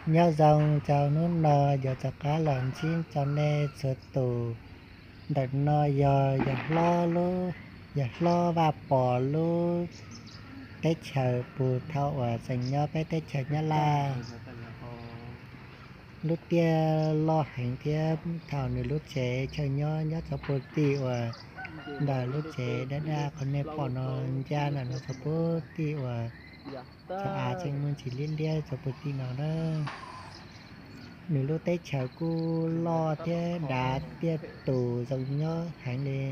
Nyob zoo rau hnub no yuav rov qab los ntsib rau nej txhua tus. Ntawm no yog yawg hlob lub, yawg hlob Vaj Pom lub teb chaws pus thaum uas tseem nyob peb teb chaws Nyab Laj. Lub tiaj loj heev thiab thaum nws lub tsev chaw nyob nyob txog puag tim uas ntawm lub tsev dab dab qhov nej pom no ncaj ntawm no txog puag tim uas cov av tseem muaj ntsis liab liab txog puag tim no na. Nws lub teb chaws kuj loj thiab dav tiaj tus zoo nyob heev li.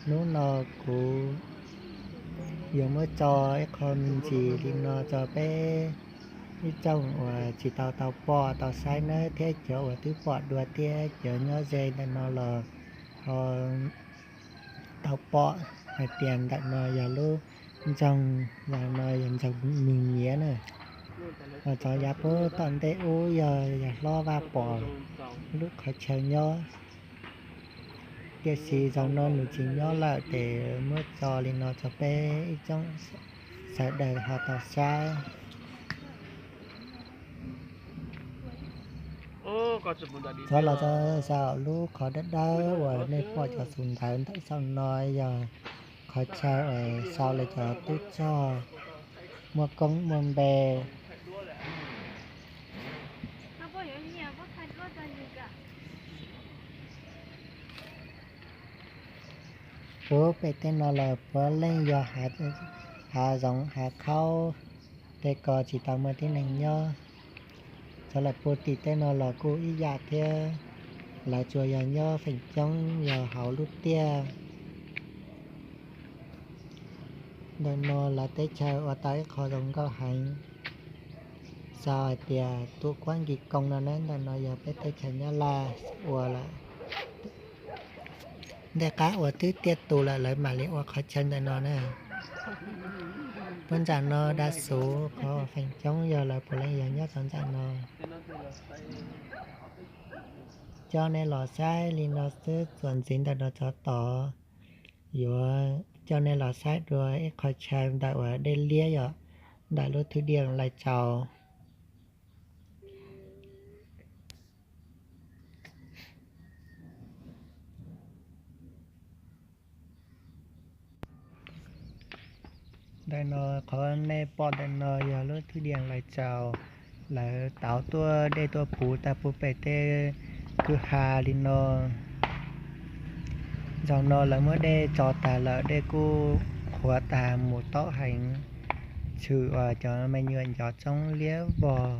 Hnub no kuv yuav muab tso ib qho me ntsis li no rau peb ib tsoom uas tsis tau tau pom tau saib nawb, thiab cov uas twb pom dua thiab cov nyob ze ntawm no los ho tau pom hais tias ntawm no yog lub nroog, yog no yog nroog Mws Nyiav na. Ho rov yav puag tom ntej ub yog yawg hlob Vaj Pom lub qhov chaw nyob. Tiam sis zaum no nws tsis nyob lawm ces muab tso li no rau peb ib tsoom sawv daws ho tau saib. Rov los rau saum lub qhov dawb dawb uas nej pom cov xus ntawv ntawm saum no yog qhov chaw uas sau lawv cov tub rog muaj koob muaj npe. Puag pem tej no los puav leej yog hav zoov hav khaub, tej ko tsis tau muaj tib neeg nyob. Rov lawm puag tim tej no los kuj ib yam thiab, lawv tsuas yog nyob feem coob yog hauv lub tiaj. Ntawm no lawv teb chaws ua tau ib qho zoo nkauj heev, xav hais tias tuam kuab nkis koos no na, ntawm no yog peb teb chaws Nyab Laj ua lawm. Ntej qab uas twb tiaj tus lawm lawv mam li ua qhov chaw ntawm no na. Puag nram no dav xuv qhov feem coob yog lawv puav leej yog nyob rau nram no. Coj nej los saib li no xwb, txuas ntxiv ntawm no rov tod yuav coj nej los saib dua ib qho chaw ntawm uas dej liab yom, ntawm lub thwj diam Lais Tsaus. Ntawm no qhov nej pom ntawm no yog lub thwj diam Lais Tsaus, lawv tauv tuaj dej tuaj puv tag puag pem tej kwj ha li no. Zaum no lawv muab dej tso tag lawm, dej kuj qhuav tag mus taub heev, tshwm uas cov me nyuam ncov tsoob liab vog.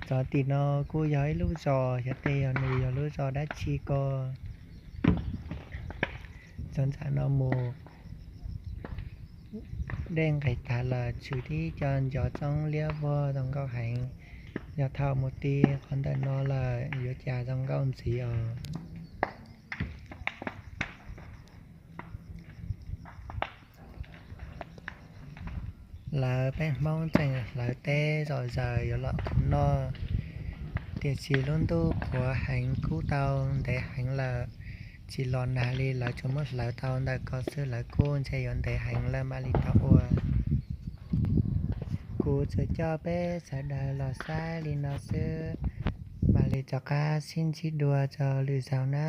Txog tim no kuj yog ib lub zos, xyov tej yog nws yog lub zos dab tsi ko. Txog nram no mus dej nqes tag lawm, tshwm tib co ncov tsoob liab vog zoo nkauj heev. Yog thaum mus ti qhov ntawm no lawm yuav cas zoo nkauj ntxiv os. Lawv peb Hmoob tseem hlawv teb zom zaws yuav los kuv noj, tiam sis lub ntuj qhuav heev kub tau ntev heev lawm, tsis los nag li, lawv tsuas muab hlawv tau ntawm ko xwb, lawv kuj ntshe yuav ntev heev lawm mam li tau ua. Kuv tsuas coj peb sawv daws los saib li no xwb, mam li rov qab sib ntsib dua rau lwm zaus na.